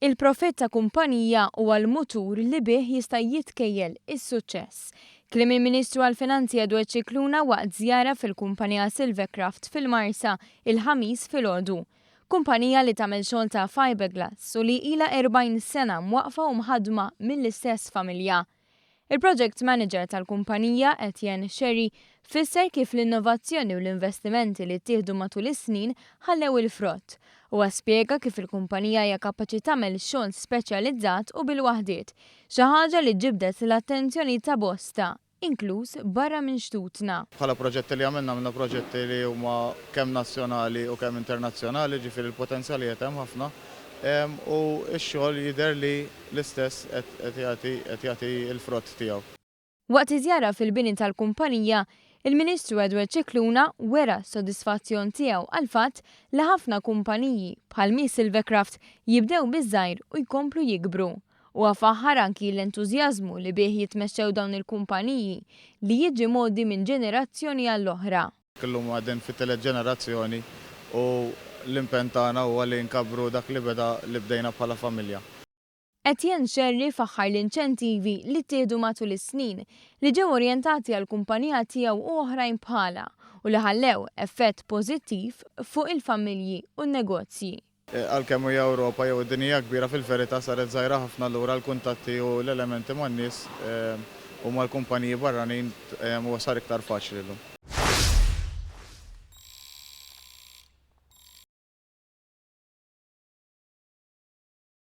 Il-profitt ta' kumpanija huwa l-mutur li bih jista' jitkejjel is-suċċess. Kliem il-Ministru għall-Finanzi Edward Scicluna waqt żjara fil-kumpanija Silvercraft fil-Marsa il-Ħamis filgħodu. Kumpanija li tagħmel xogħol ta' fiberglass u li ilha 40 sena mwaqqfa u mħaddma mill-istess familja. Il-Project Manager tal-kumpanija, Etienne Scerri, fisser kif l-innovazzjoni u l-investimenti li ttieħdu matul is-snin ħallew il-frott. Huwa spjega kif il-kumpanija hija kapaċi tagħmel xogħol speċjalizzat u bil-waħdiet, xi ħaġa li ġibdet l-attenzjoni ta' bosta, inkluż barra minn xtutna. Bħala proġetti li għamilna, għamilna proġetti li huma kemm nazzjonali u kemm internazzjonali, ġifieri l-potenzjali qed hemm ħafna u x-xogħol jidher li l-istess qed jagħti qed jagħti l-frott tiegħu. Waqt iż-żjara fil-bini tal-kumpanija, il-Ministru Edward Scicluna wera s-sodisfazzjon tiegħu għall-fatt li ħafna kumpaniji, bħal mhi Silvercraft, jibdew biż-żgħir u jkomplu jikbru. Huwa faħħar anki l-entużjażmu li bih jitmexxew dawn il-kumpaniji li jiġi mgħoddi minn ġenerazzjoni għall-oħra. Illum qegħdin fit-tielet ġenerazzjoni u l-impenn tagħna huwa li nkabbru dak li beda li bdejna bħala familja. Etienne Scerri faħħar l-inċentivi li ttieħdu matul is-snin li ġew orjentati għall-kumpanija tiegħu u oħrajn bħalha u li ħallew effett pożittiv fuq il-familji u n-negozji. Għalkemm hija Ewropa jew id-dinja hija kbira fil-verità saret żgħira ħafna allura l-kuntatti u l-elementi man-nies u mal-kumpaniji barranin huwa sar iktar faċli llum.